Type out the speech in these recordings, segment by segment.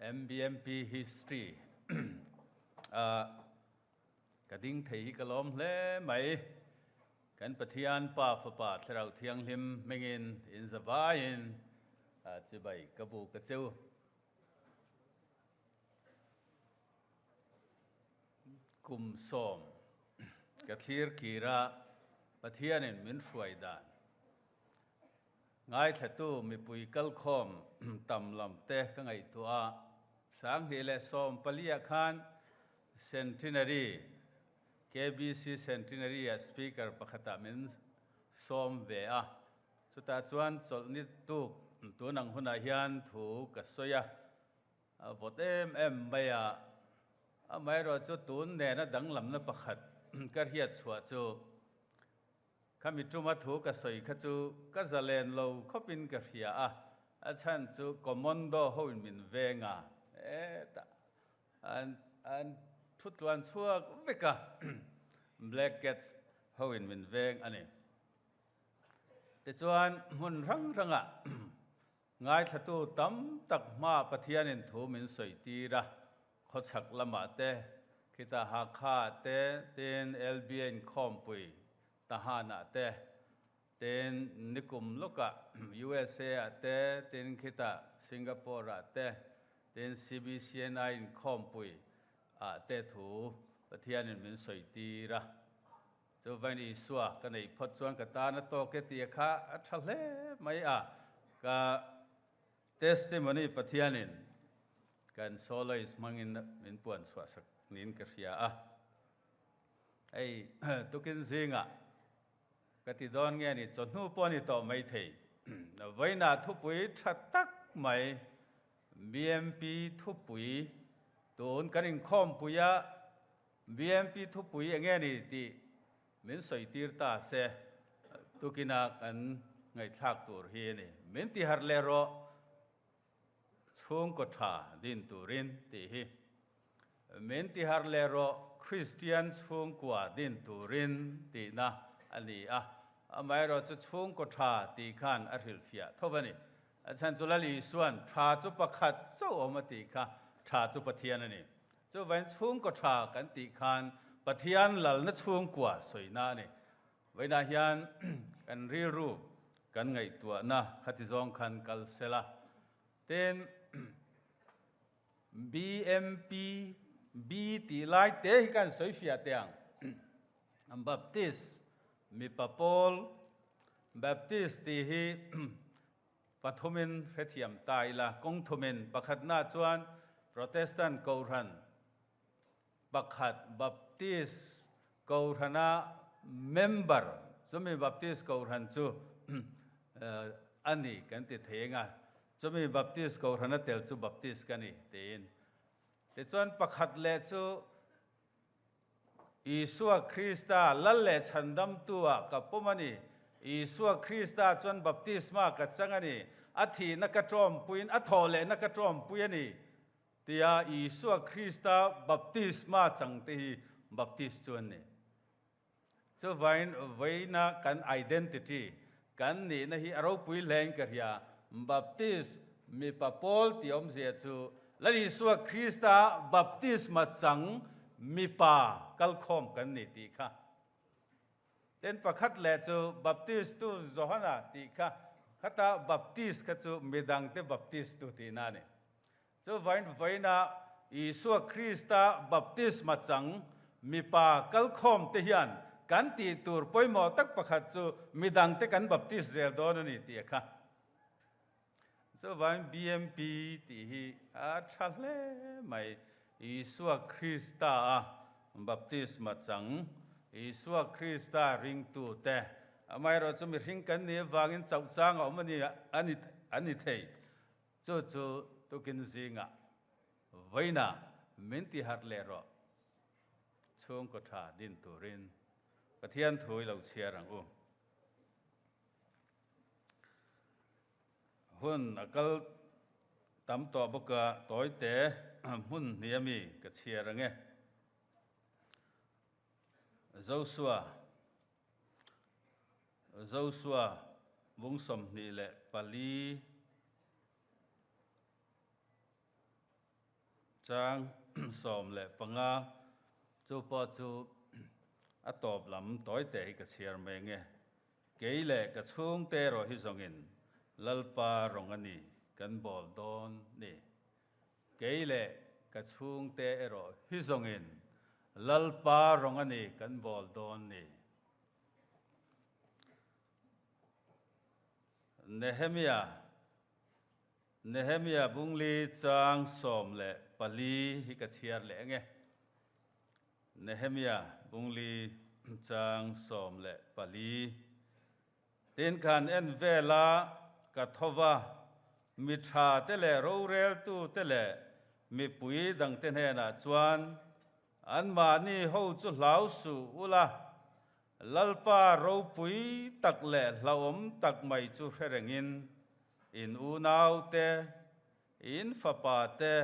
MBMP history a ka ding thei hi ka lawm hle mai. Kan Pathian Pa Fapa Thlarau Thianghlim hmingin in zavaiin chibai ka bu ka cheu. Kum sawm ka thlir kir a, Pathianin min hruai dan. Ngaithlatu mipui kalkhawm tam lam te ka ngaihtuah a, 2014 ah khan Centenary, KBC Centenary ah Speaker pakhatah min sawm ve a, chutah chuan chawlhni tuk tun ang hunah hian thu ka sawi a, A vawt em em mai a, amaherawhchu tun nena danglamna pakhat ka hriat chhuah chu khami tuma thu ka sawi kha chu ka zalen lo khawpin ka hria a, a chhan chu commando hoin min veng a, hetah an an thu tluan chhuak vek a, Black Cats hoin min veng a ni. Tichuan hmun hrang hrangah Ngaithlatu tam tak hmaah Pathianin thu min sawi tir a, khawchhak lamah te, khitah Hakha te, tin LBA inkhawmpui Tahanah te, tin nikum lawkah USA ah te, tin khitah Singapore ah te, tin CBCNI inkhawmpui ah te thu Pathianin min sawi tir a. Chuvain Isua ka neih phawt chuan ka tan a tawk e tih kha a tha hle mai a, ka testimony Pathianin kan soloist hmangin min puan chhuah sak niin ka hria a. Hei tukin zingah ka ti dawn nge ni chawhnu pawh a ni tawh mai thei. Vawiinah thupui tha tak mai BMP thupui tun kan inkhawmpui a, BMP thupui eng nge ni tih min sawi tir ta se, tukina kan ngaihthlak tur hi a ni. Min ti harh leh rawh, chhungkaw tha din turin tih hi. Min ti harh leh rawh, Kristian chhungkua din turin tihna a ni a. Amaherawhchu chhungkaw tha tih khan a hrilhfiah tho a ni. A chhan chu Lal Isuan tha chu pakhat chauh awm a tih kha, tha chu Pathian a ni. Chuvain chhungkaw tha kan tih khan Pathian lalna chhungkua sawina a ni. Vawiinah hian kan rilru kan ngaihtuahna khati zawng khan kal sela. Tin, BMP, B tih lai te hi kan sawi fiah teh ang. Baptist mipa pawl, Baptist tih hi Pathumin hrethiam ta ila, kawng thumin pakhatna chuan Protestant Kohhran pakhat Baptist Kohhrana member, chumi Baptist Kohhran chu a ni kan ti thei eng a, chumi Baptist Kohhrana tel chu Baptist ka ni tiin. Tichuan pakhat leh chu Isua Krista Lal leh Chhandamtu-ah ka pawm a ni. Isua Krista chuan baptisma ka chang a ni. A thihna ka ṭawmpuiin a thawhlehna ka ṭawmpui a ni tia Isua Krista baptisma changte hi Baptist chu an ni. Chuvain vawiina kan identity, kan nihna hi a ropui hlein ka hria. Baptist mipa pawl tih awmzia chu Lal Isua Krista baptisma chang mipa kalkhawm kan ni tih kha. Ten pakhat leh chu Baptist tu Johana tih kha, khata Baptist kha chu midangte Baptist tu tihna a ni. Chuvain vawiina Isua Krista baptisma chang mipa kalkhawm te hian kan tih tur pawimawh tak pakhat chu midangte kan baptist zel dawn a ni tih a kha. Chuvain BMP tih hi a tha hle mai. Isua Krista a baptisma chang, Isua Krista ringtute, amaherawhchu mihring kan nih avangin chauh chang a awm a ni a ni thei. Chu chu tukin zingah vawiinah min ti harh leh rawh. Chhungkaw tha din turin Pathian thu i lo chhiar ang u. Hun a kal tam tawh bawk a, tawite hmun hnih ami ka chhiar ang e. Joshua. Joshua bung 24. Chang 15, chu pawh chu a tawp lam tawi teh hi ka chhiar mai nge. Kei leh ka chhungte erawh hi zawngin Lalpa rawng a ni kan bawl dawn ni. Kei leh ka chhungte erawh hi zawngin Lalpa rawng a ni kan bawl dawn ni. Nehemia Nehemia bungli chang 14 hi ka chhiar leh ang e. Nehemia bungli chang 14. Tin khan en vela ka tho va, mi tha te leh roreltu te leh mipui dangte hnenah chuan anmahni ho chu hlau suh ula, Lalpa ropui tak leh hlauhawm tak mai chu hre rengin in unau te, in fapa te,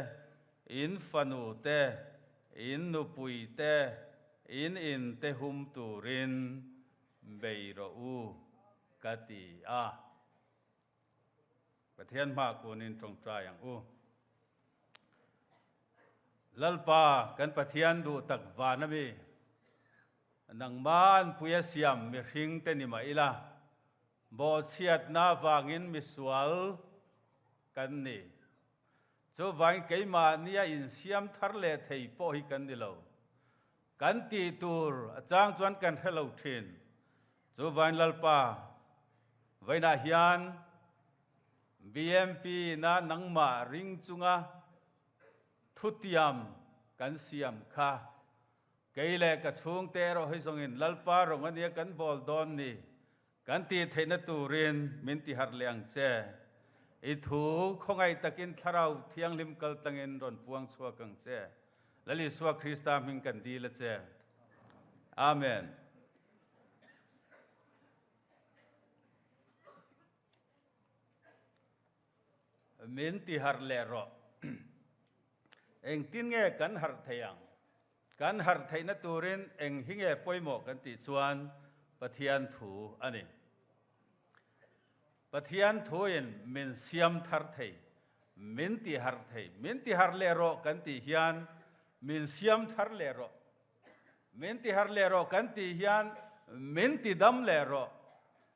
in fanu te, in nupui te, in in te hum turin bei rawh u, ka ti a. Pathian hma kunin tawngtai ang u. Lalpa kan Pathian duh tak van a mi. Nangmah an pui a siam mihring te ni mah ila, bawhchhiatna avangin misual kan ni. Chuvangin keimahnia insiam thar leh thei pawh hi kan ni lo. Kan tih tur a chang chuan kan hre lo thin. Chuvangin Lalpa, vawiinah hian BMP na nangmah ring chunga thutiam kan siam kha Kei leh ka chhungte erawh hi zawngin Lalpa rawng a nia kan bawl dawn ni, kan tih theihna turin min ti harh leh ang che. I thu khawngaih takin Thlarau Thianghlim kal tlangin rawn puang chhuak ang che. Lal Isua Krista hming kan dil a che. Amen. Min ti harh leh rawh. Engtin nge kan harh thei ang? Kan harh theihna turin eng hi nge pawimawh kan tih chuan Pathian thu a ni. Pathian thuin min siam thar thei, min ti harh thei, min ti harh leh rawh kan tih hian min siam thar leh rawh. Min ti harh leh rawh kan tih hian min ti dam leh rawh.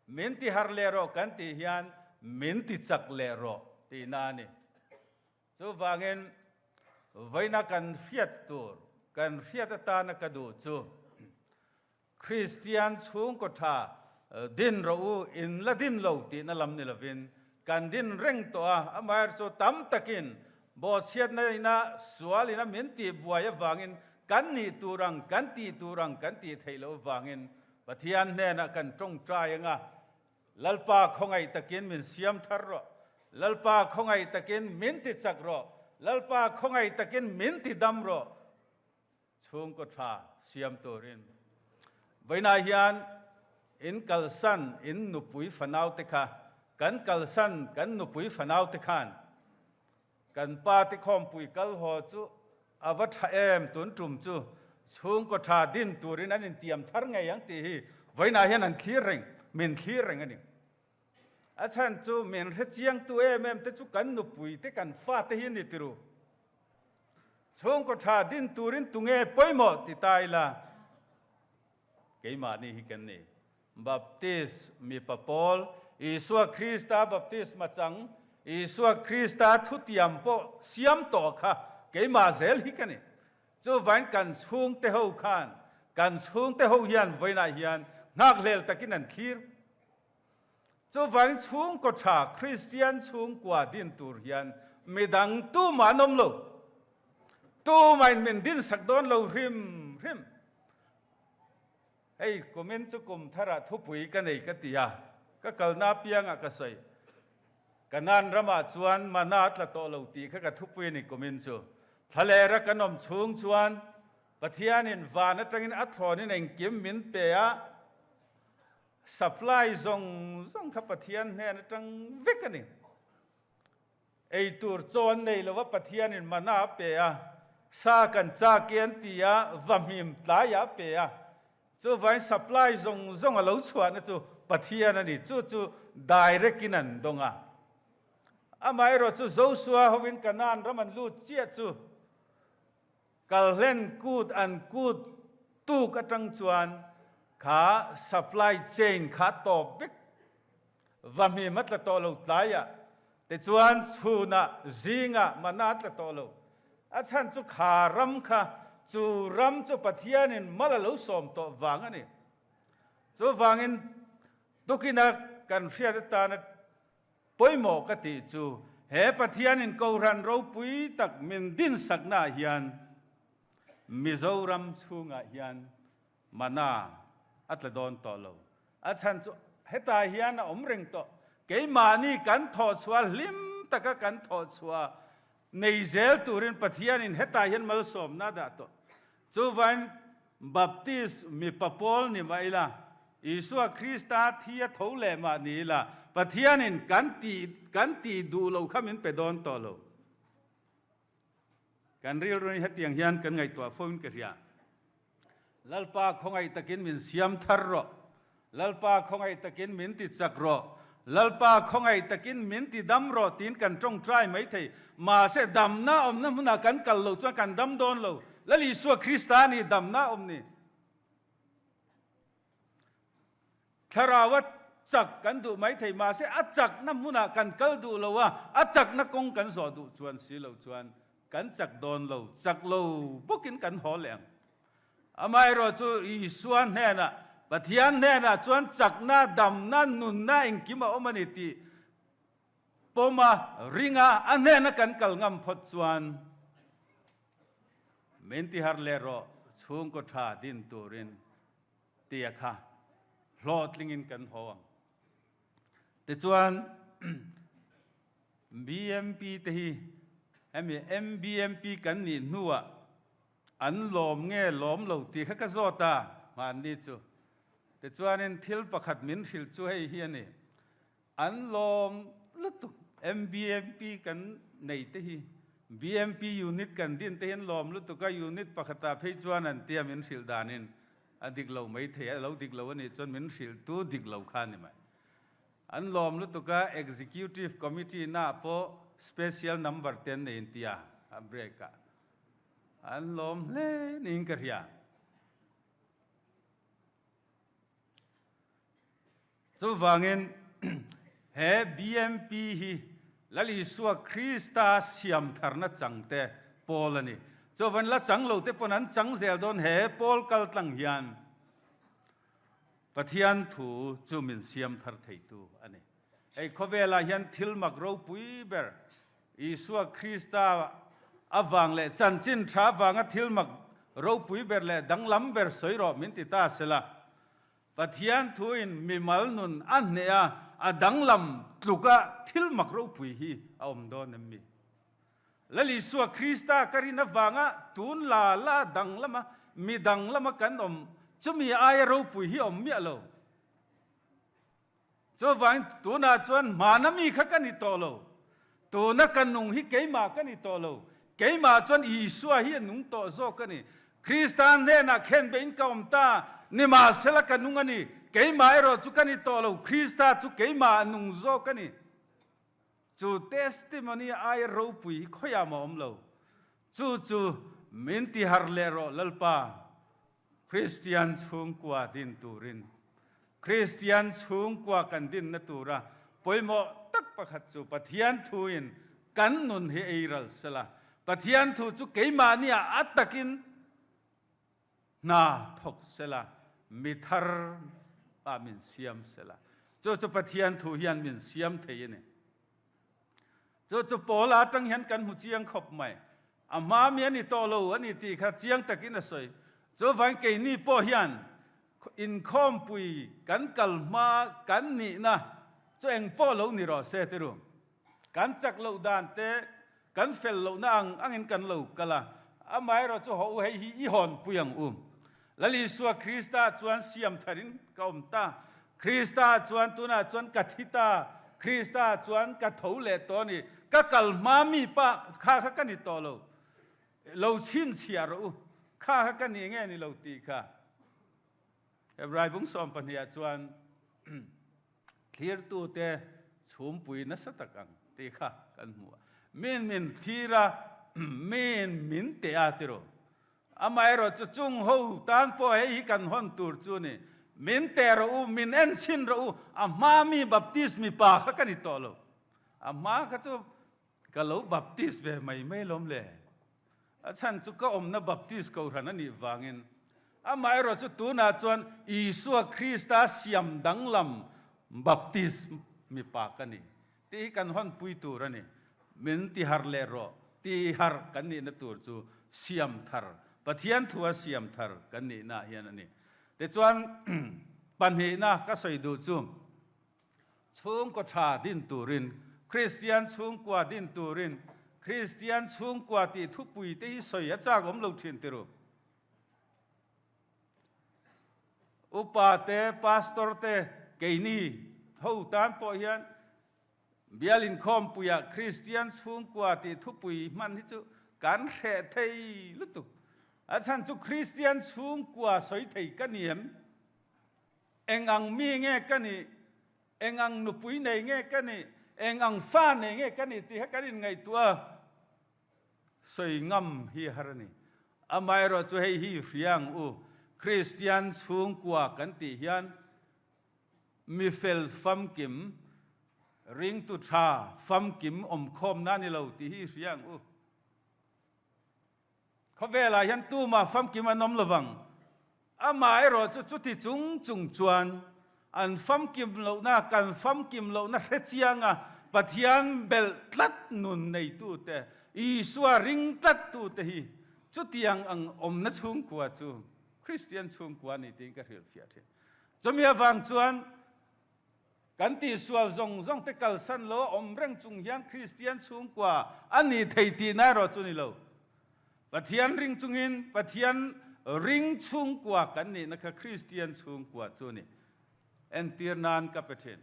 Min ti harh leh rawh kan tih hian min ti chak leh rawh tihna a ni. Chuvangin vawiina kan hriat tur, kan hriat atana ka duh chu Kristian chhungkaw tha din rawh u, in la din lo tihna lam ni lovin kan din reng tawh a, amaherawhchu chu tam takin bawhchhiatna ina sual ina min tih buai avangin kan nih tur ang, kan tih tur ang kan tih theih loh avangin Pathian hnenah kan tawngtai anga Lalpa khawngaih takin min siam thar rawh, Lalpa khawngaih takin min ti chak rawh, Lalpa khawngaih takin min ti dam rawh, chhungkaw tha siam turin. Vawiinah hian in kalsan in nupui fanaute kha, kan kalsan kan nupui fanaute khan Kan pa te khawmpui kal haw chu a va tha em tun tum chu chhungkaw tha din turin an intiam thar ngei ang tih hi vawiinah hian an thlir reng, min thlir reng a ni. A chhan chu min hre chiangtu em em te chu kan nupui te kan fate hi a ni tiru. Chhungkaw tha din turin tunge pawimawh ti ta ila Keimahni hi kan ni. Baptist mipa pawl, Isua Krista baptisma chang, Isua Krista thutiam pawh siam tawh kha keimah zel hi ka ni. Chuvain kan chhungte ho khan, kan chhungte ho hian vawiinah hian nghakhlel takin an thlir. Chuvangin chhungkaw tha Kristian chhungkua din tur hian midang tumah an awm lo. Tumahin min dinsak dawn lo hrim hrim. Hei kumin chu kum tharah thupui ka nei ka ti a, ka kalna apiangah ka sawi. Kanaan ramah chuan mana a tla tawh lo tih kha ka thupui a ni kumin chu. Thlalera kan awm chhung chuan Pathianin van atangin a thlawnin engkim min pe a, Supply zawng zawng kha Pathian hnen atang vek a ni. Ei tur chaw an nei lova Pathianin mana a pe a, sa kan chak e an ti a, vahmim tlaiah a pe a. Chuvain supply zawng zawng a lo chhuahna chu Pathian a ni. Chu chu direct in an dawng a. Amaherawhchu Josua hovin Kanaan ram an lut chiah chu. Kalhlen kut an kut tuk atang chuan kha supply chain kha tawp vek. Vahmim a tla tawh lo tlaiah, tichuan chhunah, zingah mana a tla tawh lo. A chhan chu kha ram kha chu ram chu Pathianin mal a lo sawm tawh vang a ni. Chuvangin tukina kan hriat atana pawimawh ka tih chu he Pathianin Kohhran ropui tak min dinsaknaah hian Mizoram chhungah hian Mana a tla dawn tawh lo. A chhan chu hetah hian a awm reng tawh. Keimahni kan thawhchhuah hlim taka kan thawhchhuah nei zel turin Pathianin hetah hian malsawmna a dah tawh. Chuvain Baptist mipa pawl ni mah ila, Isua Krista thi a tho leh mah ni ila, Pathianin kan tih kan tih duh lo kha min pe dawn tawh lo. Kan rilru hi hetiang hian kan ngaihtuah fo in ka hria. Lalpa khawngaih takin min siam thar rawh. Lalpa khawngaih takin min ti chak rawh. Lalpa khawngaih takin min ti dam rawh tiin kan tawngtai mai thei. Mahse damna awmna hmunah kan kal loh chuan kan dam dawn lo. Lal Isua Krista ni damna awm ni. Thlarau a chak kan duh mai thei mahse a chakna hmunah kan kal duh lo a, a chakna kawng kan zawh duh chuan si lo chuan kan chak dawn lo, chak lo bawkin kan haw leh ang. Amaherawh chu Isua hnenah, Pathian hnenah chuan chakna, damna, nunna engkim a awm a ni tih pawm a, ring a, a hnena kan kal ngam phawt chuan min tihar leh rawh chhungkaw tha din turin tia kha hlawhtlingin kan haw ang. Tichuan BMP te hi hemi MBMP kan nih hnuah an lawm nge lawm lo tih kha ka zawt a hmanni chu. Tichuanin thil pakhat min hrilh chu hei hi a ni. An lawm lutuk. MBMP kan nei te hi BMP unit kan din te hi an lawm lutuk a, unit pakhatah phei chuan an tia min hrilh danin a dik lo mai thei a, a lo dik lo a nih chuan min hrilh tu dik lo kha a ni mai. An lawm lutuk a, Executive Committee naah pawh special number te an nei an tia a break ah. An lawm hle niin ka hria. Chuvangin, he BMP hi Lal Isua Krista siam tharna changte pawl a ni. Chuvan la chang lo te pawn an chang zel dawn he pawl kal tlang hian Pathian thu chu min siam thar theitu a ni. Hei khawvelah hian thil mak ropui ber Isua Krista avang leh chanchin tha avanga thil mak ropui ber leh danglam ber sawi rawh min ti ta sela. Pathian thuin mimal nun a hneh a, a danglam tluka thil mak ropui hi a awm dawn em mi? Lal Isua Krista ka rin avanga tun la la danglama mi danglama kan awm chumi aia ropui hi a awm miah lo. Chuvangin tunah chuan hmana mi kha ka ni tawh lo. Tuna ka nung hi keimah ka ni tawh lo. Keimah chuan Isua hi a nung tawh zawk a ni. Krista hnenah khenbehin ka awm ta, nimahsela ka nung a ni. Keimah erawh chu ka ni tawh lo, Krista chu keimah a nung zawk a ni. Chu testimony aia ropui hi khawiah mah awm lo. Chu chu min tihar leh rawh Lalpa. Kristian chhungkua din turin Kristian chhungkua kan dinna tura pawimawh tak pakhat chu Pathian thuin kan nun hi ei ral sela, Pathian thu chu keimahniah a takin hna thawk sela, mi thar ah min siam sela. Chu chu Pathian thu hian min siam thei a ni. Chu chu Paula atang hian kan hmu chiang khawp mai. A hma mi a ni tawh lo a ni tih kha chiang takin a sawi. Chuvangin keini pawh hian inkhawmpui kan kal hma kan nihna chu eng pawh lo ni rawh se tiru. Kan chak loh dan te, kan fel lohna ang angin kan lo kal a, amaherawh chu haw u hei hi i hawnpui ang u. Lal Isua Krista chuan siam tharin ka awm ta. Krista chuan tunah chuan ka thi ta. Krista chuan ka tho leh tawh a ni. Ka kal hma mi pa kha kha ka ni tawh lo. Lo chhinchhiah rawh u. Kha kha ka ni nge ni lo tih kha. Hebrai bung 12 ah chuan thlirtute chhumpui nasa tak ang tih kha kan hmu a. Min min thlir a, min min teh a ti rawh. Amaherawh chu chung ho tan pawh hei hi kan hawn tur chu ni. Min teh rawh u, min en chhin rawh u, a hma mi Baptist mipa kha ka ni tawh lo. A hma kha chu ka lo Baptist ve mai mai lawm le. A chhan chu ka awmna Baptist kohhran a nih vangin. Amaherawh chu tunah chuan Isua Krista siam danglam Baptist mipa ka ni. Tih hi kan hawnpui tur a ni. Min ti harh leh rawh. Ti harh kan nihna tur chu siam thar, Pathian thua siam thar kan nihna hian a ni. Tichuan, pahnihna ka sawi duh chu, chhungkaw tha din turin, Kristian chhungkua din turin, Kristian chhungkua tih thupui te hi sawi a chak awm lo thin tiru. Upa te, Pastor te, keini ho tan pawh hian Bial inkhawmpuiah Kristian chhungkua tih thupui hman hi chu kan hreh thei lutuk. A chhan chu Kristian chhungkua sawi thei ka ni em? Eng ang mi nge ka nih? Eng ang nupui nei nge ka nih? Eng ang fa nei nge ka nih tih kha kan inngaihtuah a. Sawi ngam hi har a ni. Amaherawh chu hei hi hria ang u, Kristian chhungkua kan tih hian mi fel famkim, ringtu tha famkim awmkhawmna a ni lo tih hi hria ang u. Khawvelah hian tumah famkim an awm lovang. Amaherawh chu chuti chung chung chuan an famkim lohna, kan famkim lohna hre chianga Pathian belh tlat nun neitute, Isua ring tlattute hi chutiang ang awmna chhungkua chu Kristian chhungkua a ni tiin ka hrilhfiah thin. Chumi avang chuan Kan tihsual zawng zawng te kalsan lo a awm reng chung hian Kristian chhungkua a ni thei tihna erawh chu ni lo. Pathian ring chungin Pathian ring chhungkua kan nihna kha Kristian chhungkua chu a ni. Entir nan ka pe thin.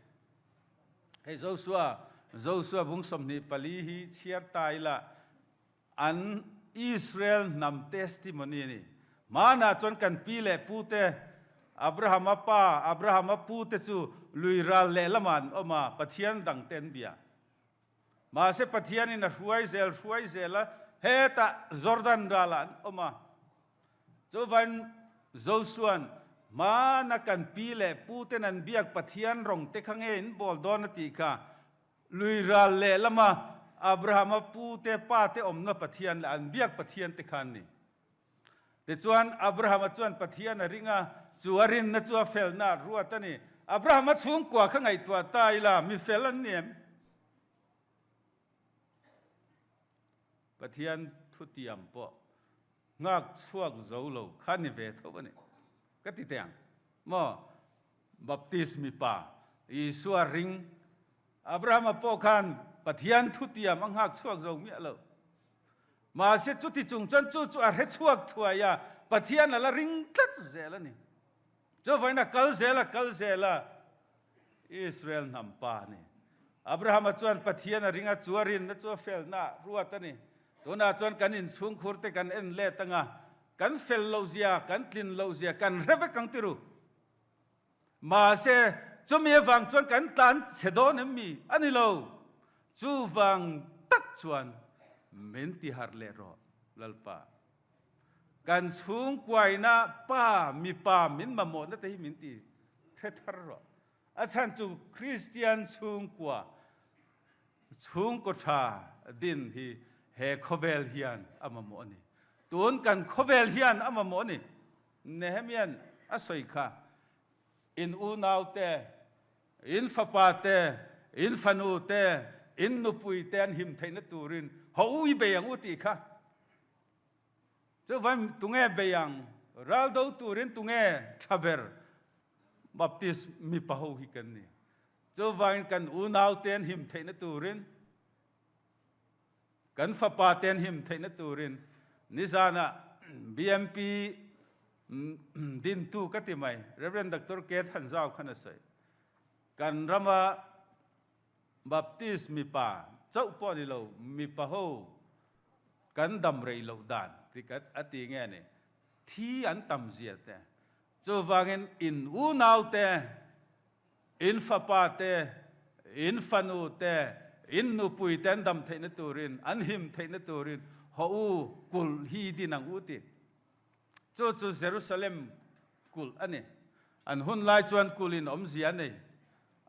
Hei Josua, Josua bung 24 hi chhiar ta ila An Israel hnam testimony a ni. Hmanah chuan kan pi leh pute, Abrahama pa, Abrahama pute chu lui ral lehlamah an awm a, Pathian dangte an bia. Mahse Pathianin a hruai zel hruai zel a, hetah Jordan ralah an awm a. Chuvain Josua'n, Hmana kan pi leh puten an biak Pathian rawng te kha nge in bawl dawn a tih kha Lui ral lehlama Abrahama pu te, pa te awmna Pathian leh an biak Pathian te kha an ni. Tichuan, Abrahama chuan Pathian a ring a, chu a rinna chu a felna a ruat a ni. Abrahama chhungkua kha ngaihtuah ta ila, mi fel an ni em? Pathian thutiam pawh nghak chhuak zo lo kha ni ve tho a ni. Ka ti teh ang maw? Baptist mipa Isua ring Abrahama pawh khan Pathian thutiam a nghak chhuak zo miah lo. Mahse chuti chung chuan chu chu a hre chhuak thuai a, Pathian a la ring tlat zel a ni. Chuvangin a kal zel a kal zel a, Israel hnam pa a ni. Abrahama chuan Pathian a ring a, chu a rinna chu a felna ah ruat a ni. Tunah chuan kan inchhungkhur te kan en let anga, kan fel loh zia, kan tlin loh zia kan hre vek ang tiru. Mahse, chumi avang chuan kan tlan chhe dawn em mi? A ni lo. Chuvang tak chuan min ti harh leh rawh, Lalpa. Kan chhungkuaina pa, mipa min mamawhna te hi min ti hre thar rawh. A chhan chu Kristian chhungkua, chhungkaw tha din hi he khawvel hian a mamawh a ni. Tun kan khawvel hian a mamawh a ni. Nehemia'n a sawi kha, In unau te, in fapa te, in fanu te, in nupui te an him theihna turin haw u i bei ang u tih kha. Chuvain tunge bei ang? Ral do turin tunge tha ber? Baptist mipa ho hi kan ni. Chuvain kan unau te an him theihna turin Kan fapa te an him theihna turin nizanah BMP dintu ka ti mai, Rev. Doctor K. Thanzau khan a sawi. Kan rama Baptist mipa chauh pawh ni lo, mipa ho kan dam rei loh dan ti a ti nge ni, thi an tam zia te. Chuvangin in unau te In fapa te, in fanu te, in nupui te an dam theihna turin, an him theihna turin haw u kulh hi din ang u ti. Chu chu Jerusalem kulh a ni. An hun lai chuan kulhin awmzia a nei.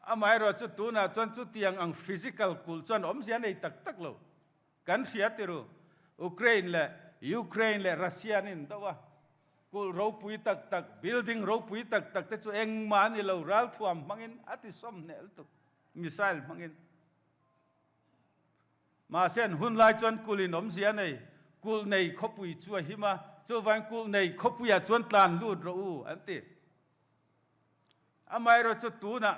Amaherawh chu tunah chuan chutiang ang physical kulh chuan awmzia a nei tak tak lo. Kan hria tiru, Ukraine leh Ukraine leh Russia an indo a, kulh ropui tak tak, building ropui tak tak te chu engmah a ni lo, ralthuam hmangin a ti sawm hneh lutuk, missile hmangin. Mahse an hun lai chuan kulh in awmzia a nei, kulh nei khawpui chu a him a, chuvangin kulh nei khawpuiah chuan tlan lut rawh u an ti. Amaherawhchu tunah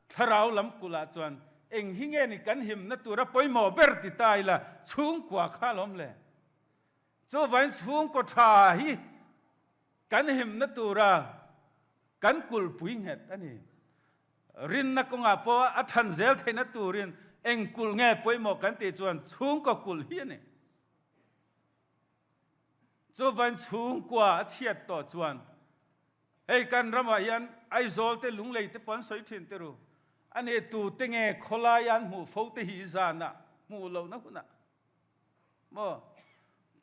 thlarau lam kulhah chuan eng hi nge ni kan himna tura pawimawh ber ti ta ila chhungkua kha alawm le. Chuvangin chhungkaw tha hi kan himna tura kan kulhpui nghet a ni. Rinna kawngah pawh a than zel theihna turin eng kulh nge pawimawh kan tih chuan chhungkaw kulh hi a ni. Chuvangin chhungkua a chhiat tawh chuan Hei kan ramah hian Aizawl te Lunglei te pawh an sawi thin te ru. A ni tu te nge khawlai an hmuh fo te hi zanah hmuh lohna hunah maw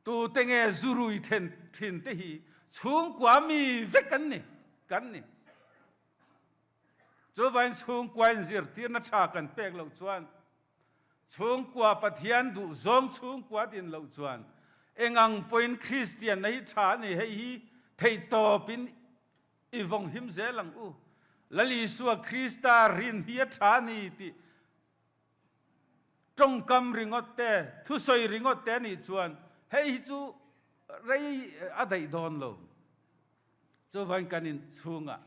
tu te nge zurui then thin te hi chhungkua mi vek an ni kan ni. Chuvain chhungkua in zirtirna tha kan pek loh chuan Chhungkua Pathian duh zawng chhungkua din loh chuan engang pawhin Kristianna hi tha a ni, hei hi theihtawpin i vawng him zel ang u. Lal Isua Krista rin hi a tha a ni tih tawngkam ringawt te, thusawi ringawt te a nih chuan hei hi chu rei a daih dawn lo. Chuvain kan inchhungah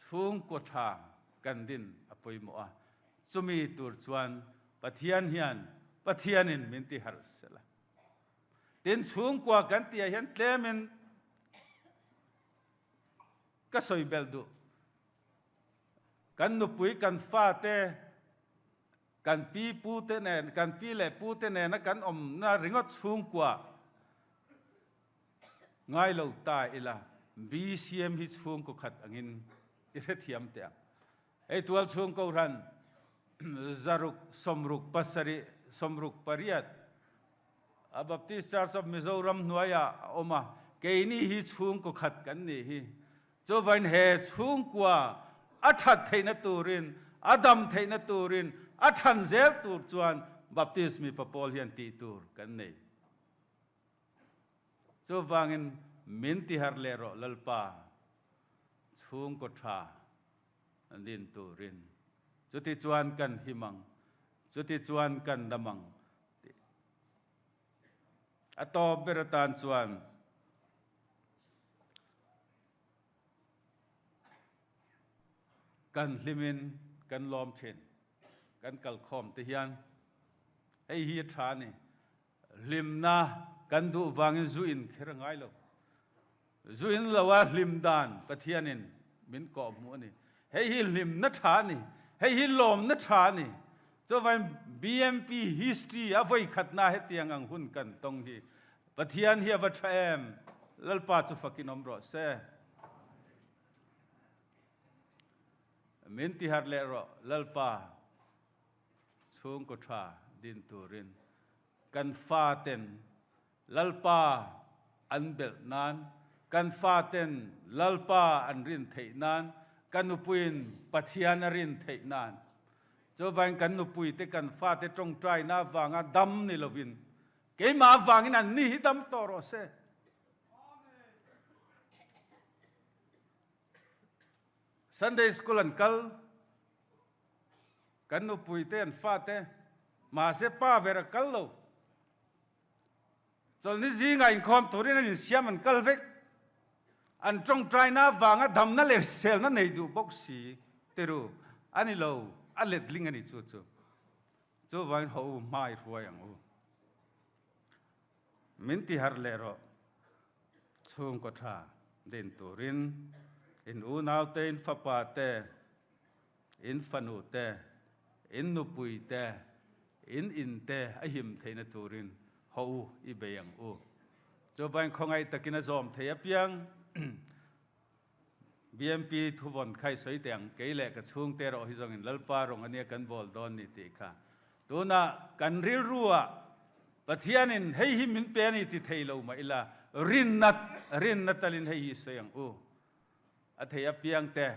chhungkaw tha kan din a pawimawh a, chumi tur chuan Pathian hian Pathianin min ti harh sela. Tin, chhungkua kan tihah hian tlemin ka sawi belh duh. Kan nupui, kan fate, kan pi pute nen, kan pi leh pute nena kan awmna ringawt chhungkua Ngai lo ta ila, BCM hi chhungkaw khat angin i hrethiam teh ang. Hei tual chhung kohhran zaruk sawmruk pasarih sawmruk pariat a Baptist Church of Mizoram hnuaiah a awm a, keini hi chhungkaw khat kan nih hi. Chuvain he chhungkua a that theihna turin, a dam theihna turin, a than zel tur chuan Baptist mipa pawl hian tih tur kan nei. Chuvangin min tiharh leh rawh Lalpa, chhungkaw tha din turin. Chuti chuan kan him ang, chuti chuan kan dam ang tih. A tawp ber atan chuan Kan hlimin kan lawm thin. Kan kalkhawm te hian hei hi a tha a ni. Hlimna kan duh vangin zu in kher a ngai lo. Zu in lo a hlim dan Pathianin min kawh hmuh a ni. Hei hi hlimna tha a ni. Hei hi lawmna tha a ni. Chuvangin BMP history a vawikhatna hetiang ang hun kan tawng hi Pathian hi a va tha em? Lalpa chu fakin awm rawh se. Min tiharh leh rawh Lalpa chhungkaw tha din turin kan faten Lalpa an belh nan, kan faten Lalpa an rin theih nan, ka nupuiin Pathian a rin theih nan. Chuvangin kan nupuite kan fate tawngtaina avanga dam ni lovin Keimah avangin an ni hi dam tawh rawh se. Sunday school an kal, kan nupui te an fa te, mahse pa ber a kal lo. Chawlhni zingah inkhawm turin an insiam an kal vek. An tawngtaina avanga damna leh hriselna nei duh bawk si tiru a ni lo, a letling a ni chu chu. Chuvangin haw u hma i hruai ang u. Min ti harh leh rawh. Chhungkaw tha din turin in unaute, in fapa te, in fanu te, in nupui te, in in te a him theihna turin haw u i bei ang u. Chuvangin khawngaih takin a zawm thei apiang. BMP thuvawn kha i sawi teh ang, kei leh ka chhungte erawh hi zawngin Lalpa rawng ania kan bawl dawn ni tih kha. Tunah kan rilruah. Pathianin hei hi min pe a ni ti thei lo mah ila, rinna rinna talin hei hi sawi ang u. A thei apiang te,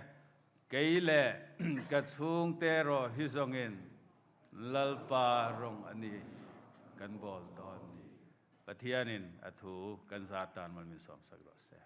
kei leh ka chhungte erawh hi zawngin Lalpa rawng a ni kan bawl dawn ni. Pathianin a thu kan zar tan mal min sawmsak rawh se.